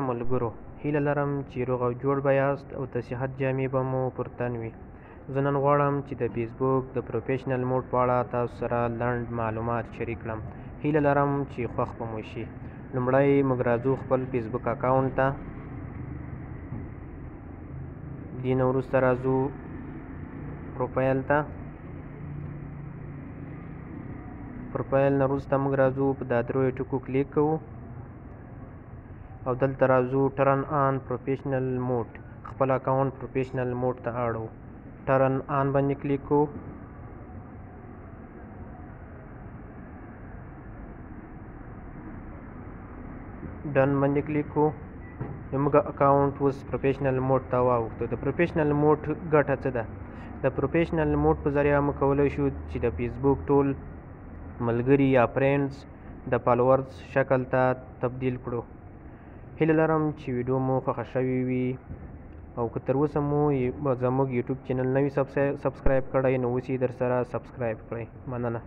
ملګرو، هیله لرم چې روغ او جوړ به یاست او د صحت جامې به مو پر تن وي. زه نن غواړم چې د فیسبوک د professional mode په اړه تاسو سره لنډ معلومات شریک کړم. هیله لرم چې خوښ به مو شي. لومړی موږ راځو خپل فیسبوک اکاونټ ته، دې نه وروسته راځو پروفایل ته. پروفایل نه وروسته موږ راځو په دا دریو ټکو کلیک کوو او دلته راځو turn on professional mode، خپل اکاونټ professional mode ته اړو. turn on باندې کلیک کوو. done باندې کلیک کوو. نو موږ اکاونټ اوس professional mode ته واوښتو. د professional mode ګټه څه ده؟ د professional mode په ذریعه موږ کولی شو چې د فیسبوک ټول ملګري یا friends د followers شکل ته تبدیل کړو. هیله لرم چې ویډیو مو خوښه شوې وي، او که تر اوسه مو زموږ یوټیوب چینل نه وي subscribe کړی، نو اوس یې در سره subscribe کړئ. مننه.